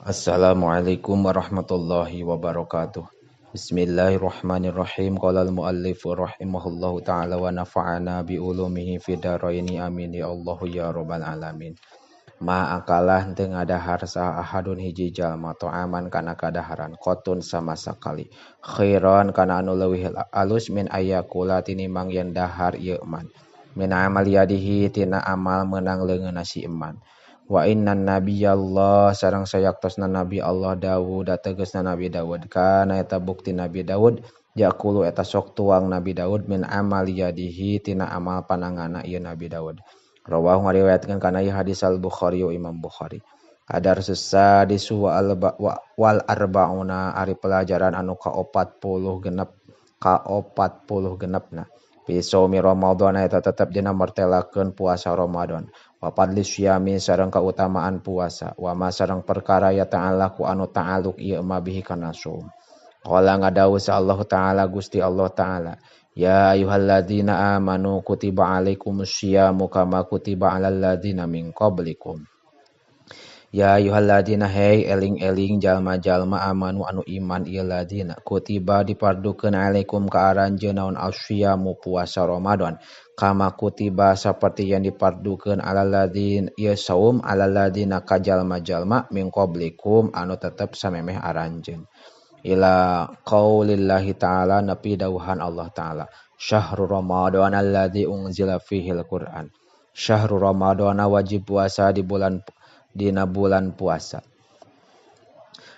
Assalamualaikum warahmatullahi wabarakatuh. Bismillahirrahmanirrahim. Qala al-muallif rahimahullahu ta'ala wa nafa'ana bi ulumihi fid dharaini amin ya Allahu ya rabbal alamin. Ma akalah teu ngadahar saha ahadun hiji jalma ta'aman kana kadaharan qotun sama sakali khairan kana anu leuwih alus min ayakula tinimbang yen dahar ieu man min amal yadihi tina amal meunang leungeunna si iman. Wa inna nabiyallah sareng sayaktosna Nabi Allah Dawud tegasna Nabi Dawud kana eta bukti Nabi Dawud yaqulu eta sok tuang Nabi Dawud min amal yadihi tina amal panangana ieu Nabi Dawud. Rawahu ngariwayatkeun kana ieu hadis Al Bukhari wa Imam Bukhari. Adarsus sadisu wal arbauna ari pelajaran anu ka-46 ka-46 genepna. Fi shaumi Ramadan eta tetep dina martelakeun puasa Ramadan. Wa fadli syami sareng kautamaan puasa wa ma sareng perkara ya ta'ala ku anu ta'aluk ieu ma bihi kana saum. Qala ngadawuh Allah ta'ala Gusti Allah ta'ala ya ayyuhalladzina amanu kutiba alaikumus syiyamu kama kutiba alal ladzina min qablikum. Ya ayyuhalladzina hey eling-eling jalma-jalma amanu anu iman ieu ladzina kutiba dipardukeun alaikum ka aranjeun naon asyiyamu puasa Ramadan kama kutiba saperti yang dipardukeun alal ladzina ieu saum alal ladzina ka jalma-jalma min qablikum anu tetep samemeh aranjeun. Ila qaulillahi ta'ala nepi dawuhan Allah ta'ala syahrul ramadan alladzi unzila fihil Qur'an. Syahrul Ramadan wajib puasa di bulan dina bulan puasa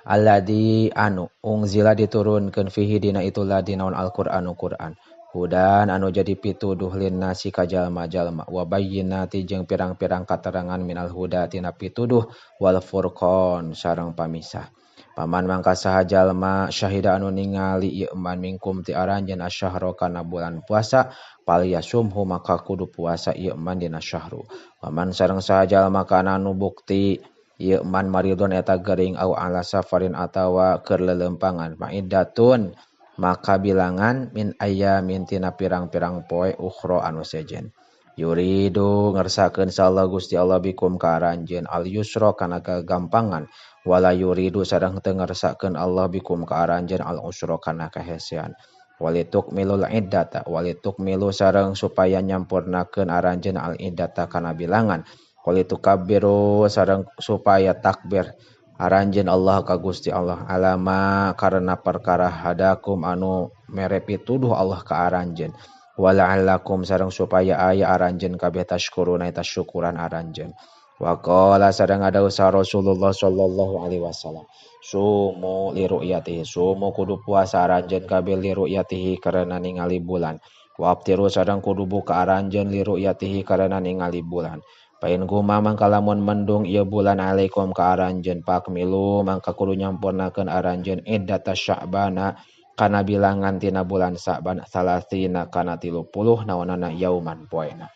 alladzi anu unzila diturunkeun fihi dina itu ladzi naon Al-Qur'anu Qur'an hudan anu jadi pituduh linnasi ka jalma-jalma wa bayyinati jeung pirang-pirang katerangan minal huda tina pituduh wal furqan sareng pamisah. Paman mangka saha jalma syahida anu ningali ieu man minkum ti aranjeun asyahra kana bulan puasa palyasumhu maka kudu puasa ieu man dina syahru. Paman sareng saha jalma kana anu bukti ieu man maridon eta gering au ala safarin atawa keur leuleumpangan maidatun maka bilangan min ayamin tina pirang-pirang poe ukhra anu sejen. Yuridu ngersakeun salah Gusti Allah bikum ka aranjeun al yusra kana kagampangan wala yuridu sareng teu ngersakeun Allah bikum ka aranjeun al usra kana kahesean. Walituk milul iddata walituk milu sareng supaya nyampurnakeun aranjeun al iddata kana bilangan walitukabbiru sareng supaya takbir aranjeun Allah ka Gusti Allah alama karena perkara hadakum anu mere pituduh Allah ka aranjeun wala'allakum sareng supaya aya aranjeun kabeh tashkuruna eta syukuran aranjeun. Wa qala sareng ada usaha Rasulullah sallallahu alaihi wasallam sumu li ru'yatihi sumu kudu puasa aranjeun kabeh li ru'yatihi karena ningali bulan wa aftiru sareng kudu buka aranjeun li ru'yatihi karena ningali bulan. Pain guma mangka lamun mendung ieu bulan alaikum ka aranjeun pakmilu mangka kudu nyampurnakeun aranjeun iddata sya'bana kana bilangan tina bulan Sa'ban salasina kana 30 naonana yauman poena.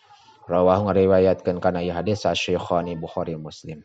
Rawahu ngariwayatkeun kana ieu hadis Syekhani Bukhari Muslim.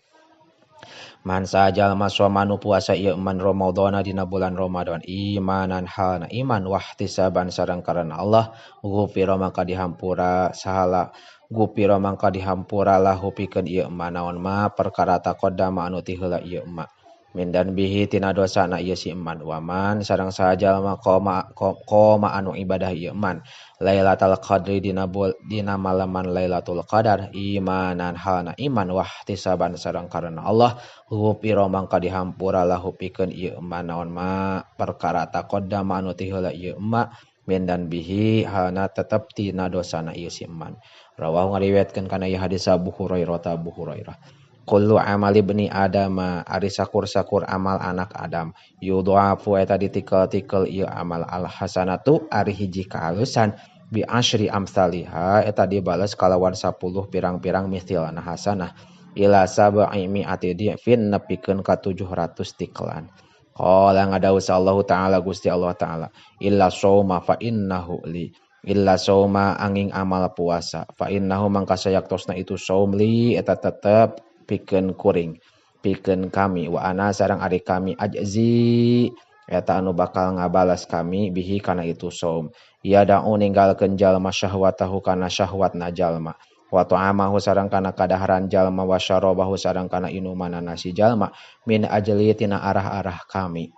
Man sajalma somanu puasa ieu man Ramadhana dina bulan Ramadan imanan halna iman wahtisaban sareng karena Allah gufira maka dihampura sahala gufira mangka dihampura lahu pikeun ieu man naon ma perkara taqaddama anu ti heula ieu ma min dan bihi tina dosana ieu si iman waman sareng sajalma qoma anu ibadah ieu man Lailatul Qadri dina malaman Lailatul Qadar imanan halna iman wahtisaban sareng karena Allah gufira mangka dihampura lahu pikeun ieu man naon ma perkara taqaddama anu ti heula ieu ma min dan bihi halna tetep tina dosana ieu si iman. Rawahu ngariwayatkeun kana ieu hadis Abu Hurairah ta Abu Hurairah. Kullu amali bani Adam ari sakur-sakur amal anak Adam yudhafu eta ditikel-tikel ieu amal al hasanatu ari hiji kaalusan bi asyri amsaliha eta dibales kalawan 10 pirang-pirang misilna hasanah ila sab'i mi'ati dhifin nepikeun ka 700 tikelan. Qala ngadawuh Allah ta'ala Gusti Allah ta'ala illa shauma fa innahu li illa shauma angin amal puasa fa innahu mangka sayaktosna itu saum li eta tetep pikeun kuring pikeun kami wa ana sareng ari kami ajzi eta anu bakal ngabalas kami bihi kana itu saum. Ya da'u ninggalkeun jalma syahwatahu kana syahwatna jalma Wa ta'amahu sareng kana kadaharan jalma wa syarabahu sareng kana inumanana si jalma min ajli tina arah-arah kami.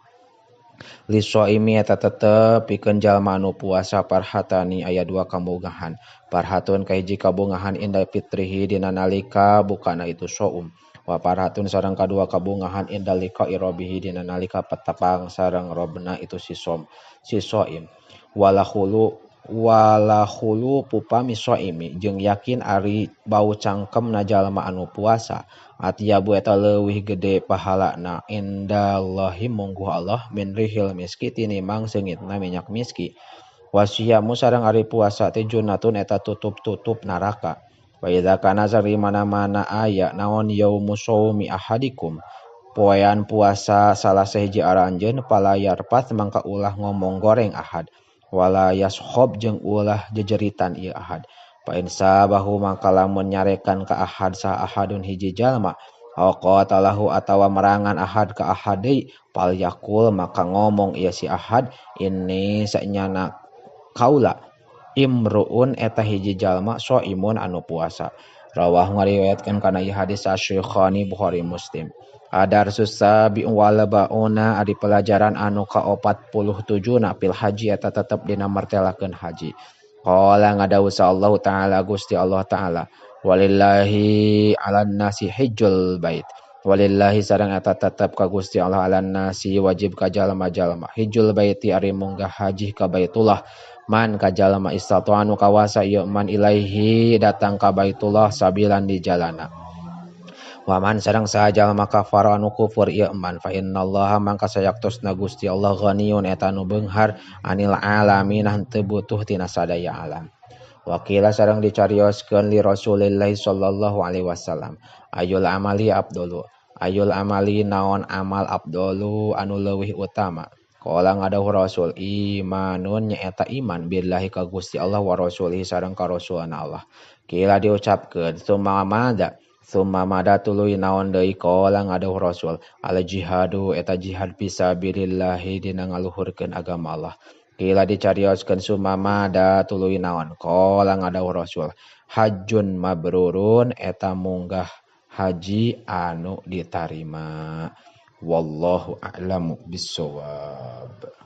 Lisoimi eta tetep pikeun jalma anu puasa parhatani aya dua kabogahan. Parhatun kahiji kabungahan inda fitrihi dina nalika bukana itu saum. Wa parhatun sareng kadua kabungahan inda liqa'i rabbihi dina nalika patepang sareng robna itu si som si soim. Wala khulu pupami soimi jeung yakin ari bau cangkemna jalma anu puasa atyabu eta leuwih gede pahalana indallahi mungguh Allah min rihil miski tinimang seungitna minyak miski. Wasiyamu sareng ari puasa teh junnatun eta tutup-tutup neraka. Wa idza kana sari mana-mana aya naon yaumu shaumi ahadikum poean puasa salah sahiji aranjeun pala yarfat mangka ulah ngomong goreng ahad wala yashob jeung ulah jejeritan ieu ahad. Fa in sabahu mangka lamun nyarekan ka ahad sa ahadun hiji jalma aw qatalahu atawa merangan ahad ka ahad deui fal yaqul maka ngomong ieu si ahad ini sanyana kaula imruun eta hiji jalma soimun anu puasa. Rawah ngariwayatkeun kana ieu hadis Asy-Syekhani Bukhari Muslim. Adarsus sabi wal bauna ari pelajaran anu ka-47 na fil haji eta tetep dina martelakeun haji. Qala ngadawuh Allah taala Gusti Allah taala walillahi 'alan nasi hijjul bait. Walillahi sareng eta tetep ka Gusti Allah 'alan nasi wajib ka jalma-jalma hijjul baiti ari munggah haji ka Baitullah man ka jalma istata'a anu kawasa ieu man ilaihi datang ka Baitullah sabilan di jalana. Waman sareng saha jalma kafara anu kufur ieu man fa innallaha mangka sayaktosna Gusti Allah ghaniyun eta anu beunghar anil alamin henteu butuh tina sadaya alam. Wakila sareng dicarioskeun li Rasulillah sallallahu alaihi wasallam ayul amali afdalu ayul amali naon amal afdalu anu leuwih utama. Qala ngadawuh Rasul imanun nyaeta iman billahi ka Gusti Allah wa rasulihi sareng ka rasulna Allah. Kila diucapkeun summa mada summa mada tuluy naon deui qala ngadawuh Rasul al jihadu eta jihad fisabilillahi dina ngaluhurkeun agama Allah. Kila dicarioskeun summa mada tuluy naon qala ngadawuh Rasul hajjun mabrurun eta munggah haji anu ditarima. Wallahu a'lamu bissawab.